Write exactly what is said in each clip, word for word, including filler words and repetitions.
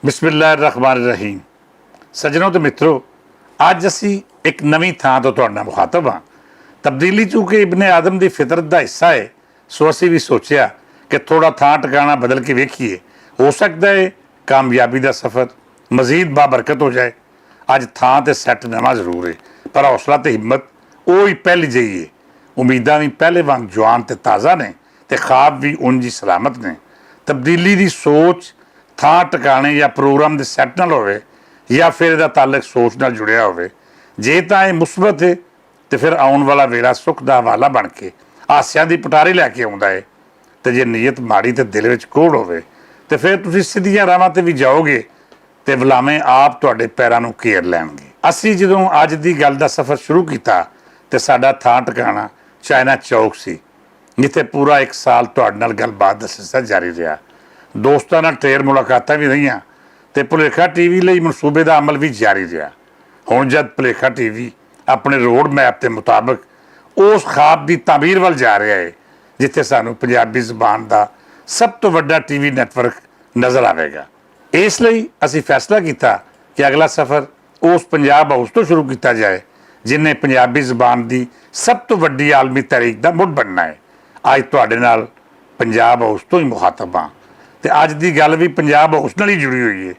بسم اللہ الرحمن الرحیم۔ سجنوں تے متروں، اج اسی اک نویں تھاں توں تہاڈے نال مخاطب ہاں۔ تبدیلی چونکہ ابن آدم دی فطرت دا حصہ ہے، سو اسی وی سوچیا کہ تھوڑا تھاں ٹکانا بدل کے ویکھیے۔ ہو سکدا ہے کامیابی دا سفر مزید بابرکت ہو جائے۔ اج تھاں تے سیٹ نواں ضرور ہے، پر حوصلہ تے ہمت اوہی پہلی جئی ہے۔ امیداں وی پہلے وانگ جوان تے تازہ نے، تے خواب وی اونجی سلامت نے۔ تبدیلی دی سوچ تھاں ٹکانے یا پروگرام دے سیٹ نال ہووے، یا فیر ایہدا تعلق سوچ نال جڑیا ہووے، جے تاں ایہہ مثبت ہے، تے فیر آؤن والا ویلا سکھ دا حوالہ بن کے آسیاں دی پٹاری لے کے آؤندا ہے۔ تے جے نیت ماڑی تے دل وچ کوڑ ہووے، تے فیر تسی سدھیاں راہواں تے وی جاؤ گے، تے ولاویں آپ تہاڈے پیراں نوں گھیر لین گے۔ اسی جدوں اج دی گل دا سفر شروع کیتا، تے ساڈا تھاں ٹکانا چائنا چوک سی، جتھے پورا اک سال تہاڈے نال گل بات دا سلسلہ جاری رہیا۔ دوستاں نال ٹریر ملاقاتاں وی رہیاں، تے پلیکھا ٹی وی لئی منصوبے دا عمل وی جاری رہیا۔ ہن جد پلیکھا ٹی وی اپنے روڈ میپ دے مطابق اس خواب دی تعمیر ول جا رہیا ہے، جتھے سانوں پنجابی زبان دا سب توں وڈا ٹی وی نیٹ ورک نظر آوے گا۔ اس لئی اسی فیصلہ کیتا کہ اگلا سفر اس پنجاب ہاؤس توں شروع کیتا جائے، جن نے پنجابی زبان دی سب توں وڈی عالمی تحریک دا مڈ بننا ہے۔ اج تہاڈے نال پنجاب ہاؤس توں ہی مخاطب ہاں، تے اج دی گل وی پنجاب ہاؤس نال ہی جڑی ہوئی ہے۔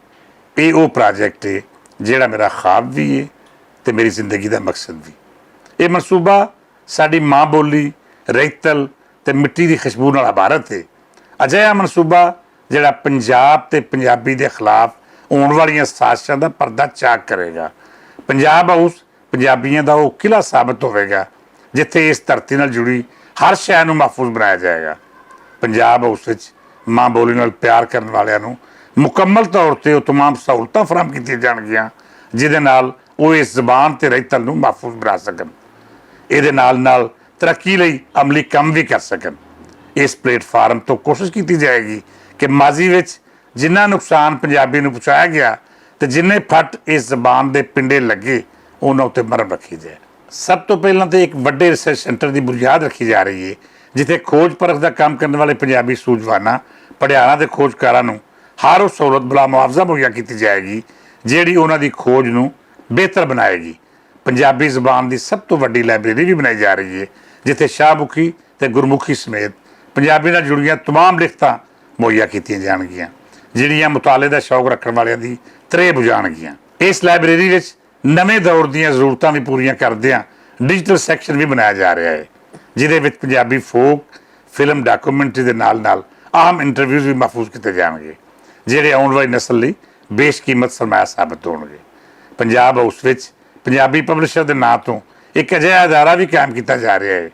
ایہہ او پراجیکٹ ہے جیہڑا میرا خواب وی ہے، تے میری زندگی دا مقصد وی۔ ایہہ منصوبہ ساڈی ماں بولی، رہتل تے مٹی دی خوشبو نال عبارت ہے۔ اجہا منصوبہ جیہڑا پنجاب تے پنجابی دے خلاف ہون والیاں سازشاں دا پردہ چاک کرے گا۔ پنجاب ہاؤس پنجابیاں دا او قلعہ ثابت ہووے گا، جتھے اس دھرتی نال جڑی ہر شے نوں محفوظ بنایا جائے گا۔ پنجاب ہاؤس وچ ماں بولی نال پیار کرن والیاں نوں مکمل طور تے او تمام سہولتاں فراہم کیتیاں جان گیاں، جس دے نال او اس زبان تے رہتل نوں محفوظ بنا سکن۔ ایہدے نال نال ترقی لئی عملی کم وی کر سکن۔ اس پلیٹ فارم توں کوشش کیتی جائے گی کہ ماضی وچ جنہاں نقصان پنجابی نوں پہنچایا گیا، تے جنہیں پھٹ اس زبان دے پنڈے لگے، انہاں اتے مرم رکھی جائے۔ سب توں پہلاں تے اک وڈے ریسرچ سینٹر دی بنیاد رکھی جا رہی ہے، جتھے کھوج پرکھ دا کام کرن والے پنجابی سوجواناں پڑھیاراں دے کھوجکاراں نوں ہر او سہولت بلا معاوضہ مہیا کیتی جائے گی، جیہڑی انہاں دی کھوج نوں بہتر بنائے گی۔ پنجابی زبان دی سب توں وڈی لائبریری وی بنائی جا رہی ہے، جتھے شاہ مکھی تے گرمکھی سمیت پنجابی نال جڑیاں تمام لکھتاں مہیا کیتیاں جان گیاں، جڑیاں مطالعے دا شوق رکھن والیاں دی ترے بجان گیاں۔ اس لائبریری وچ نویں دور دیاں ضرورتاں وی پوریاں کردیاں ڈیجیٹل سیکشن وی بنایا جا رہیا ہے، جس دے وچ پنجابی فوک فلم ڈاکومنٹری دے نال نال اہم انٹرویوز وی محفوظ کیتے جان گے، جہڑے آؤن والی نسل لئی بیش قیمت سرمایہ ثابت ہون گے۔ پنجاب ہاؤس وچ پنجابی پبلشر دے ناں توں اک اجہا ادارہ وی قائم کیتا جا رہیا ہے،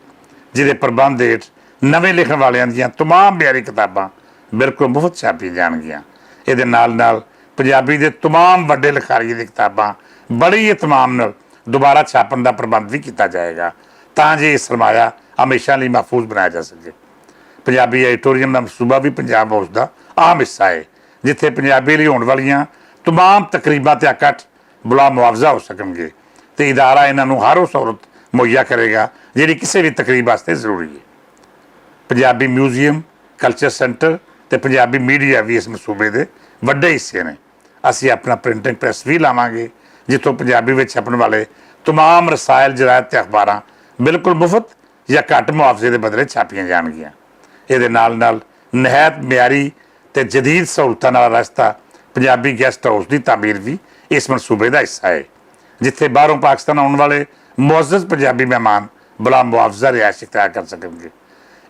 جس دے پربند ہیٹھ نویں لکھن والیاں دیاں تمام معیاری کتاباں بالکل مفت چھاپیاں جان گیاں۔ ایہدے نال نال پنجابی دے تمام وڈے لکھاریاں دی کتاباں بڑی اہتمام نال دوبارہ چھاپن دا پربند وی کیتا جائے گا، تاں جے ایہہ سرمایہ ہمیشہ لئی محفوظ بنایا جا سکے۔ پنجابی ایڈیٹوریم دا منصوبہ وی پنجاب ہاؤس دا اہم حصہ ہے، جتھے پنجابی لئی ہون والیاں تمام تقریباں تے اکٹھ بلا معاوضہ ہو سکن گے، تے ادارہ انہاں نوں ہر او سہولت مہیا کرے گا، جہڑی کسے وی تقریب واسطے ضروری ہے۔ پنجابی میوزیم، کلچر سینٹر تے پنجابی میڈیا وی اس منصوبے دے وڈے حصے نے۔ اسی اپنا پرنٹنگ پریس وی لاواں گے، جتھوں پنجابی وچ چھپن والے تمام رسائل، جرائد تے اخباراں بالکل مفت یا گھٹ معاوضے دے بدلے چھاپیاں جان گیاں۔ ایہدے نال نال نہایت معیاری تے جدید سہولتاں نال راستہ پنجابی گیسٹ ہاؤس دی تعمیر وی اس منصوبے دا حصہ ہے، جتھے باہروں پاکستان آؤن والے معزز پنجابی مہمان بلا معاوضہ رہائش اختیار کر سکن گے۔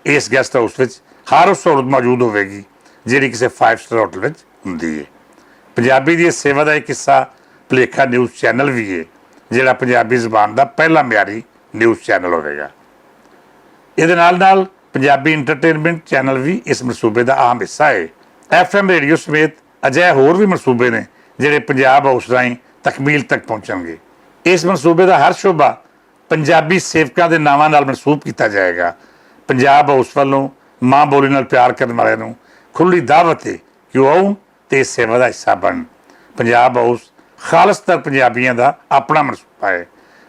اس گیسٹ ہاؤس وچ ہر او سہولت موجود ہووے گی، جہڑی کسے فائیو سٹار ہوٹل وچ ہوندی ہے۔ پنجابی دی اس سیوا دا اک حصہ پلیکھا نیوز چینل وی ہے، جہڑا پنجابی زبان دا پہلا معیاری نیوز چینل ہووے گا۔ ایہدے نال نال پنجابی انٹرٹینمنٹ چینل وی اس منصوبے دا اہم حصہ ہے۔ ایف ایم ریڈیو سمیت اجہے ہور وی منصوبے نے، جہڑے پنجاب ہاؤس راہیں تکمیل تک پہنچن گے۔ اس منصوبے دا ہر شعبہ پنجابی سیوکاں دے ناواں نال منسوب کیتا جائے گا۔ پنجاب ہاؤس ولوں ماں بولی نال پیار کرن والیاں نوں کھلی دعوت ہے کہ او آؤن تے اس سیوا دا حصہ بنن۔ پنجاب ہاؤس خالص تر پنجابیاں دا اپنا منصوبہ ہے،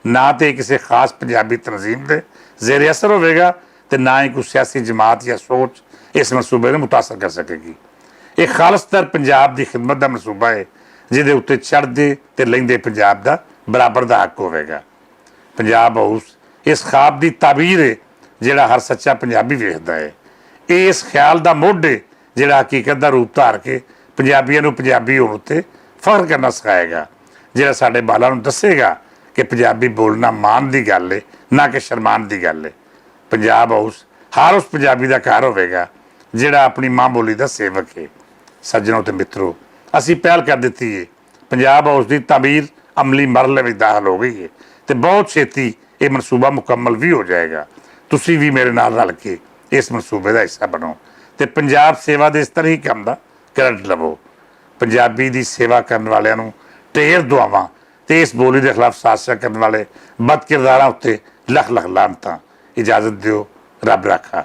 نہ تے کسے خاص پنجابی تنظیم دے زیر اثر ہووے گا، تے نہ ہی کوئی سیاسی جماعت یا سوچ اس منصوبے نوں متاثر کر سکے گی۔ ایہہ خالص تر پنجاب دی خدمت دا منصوبہ ہے، جس دے اتے چڑھدے تے لیندے پنجاب دا برابر دا حق ہووے گا۔ پنجاب ہاؤس اس خواب دی تعبیر ہے، جہڑا ہر سچا پنجابی ویکھدا ہے۔ ایہہ اس خیال دا موڈ ہے، جہڑا حقیقت دا روپ دھار کے پنجابیاں نوں پنجابی ہون اتے فخر کرنا سکھائے گا، جہڑا ساڈے بالاں نوں دسے گا کہ پنجابی بولنا مان دی گل ہے، نہ کہ شرمان دی گل ہے۔ پنجاب ہاؤس ہر اس پنجابی دا گھر ہووے گا، جہڑا اپنی ماں بولی دا سیوک ہے۔ سجنوں تے مترو، اسی پہل کر دتی ہے۔ پنجاب ہاؤس دی تعمیر عملی مرحلے وچ داخل ہو گئی ہے، تے بہت چھیتی ایہہ منصوبہ مکمل وی ہو جائے گا۔ تسی وی میرے نال رل کے اس منصوبے دا حصہ بنو، تے پنجاب سیوا دے اس طرح ہی کم دا کرنٹ لبو۔ پنجابی دی سیوا کرن والیاں نوں ٹیر دعاواں، تے اس بولی دے خلاف سازشاں کرن والے بد کرداراں اتے لکھ لکھ لعنتاں۔ اجازت دیو، رب رکھا۔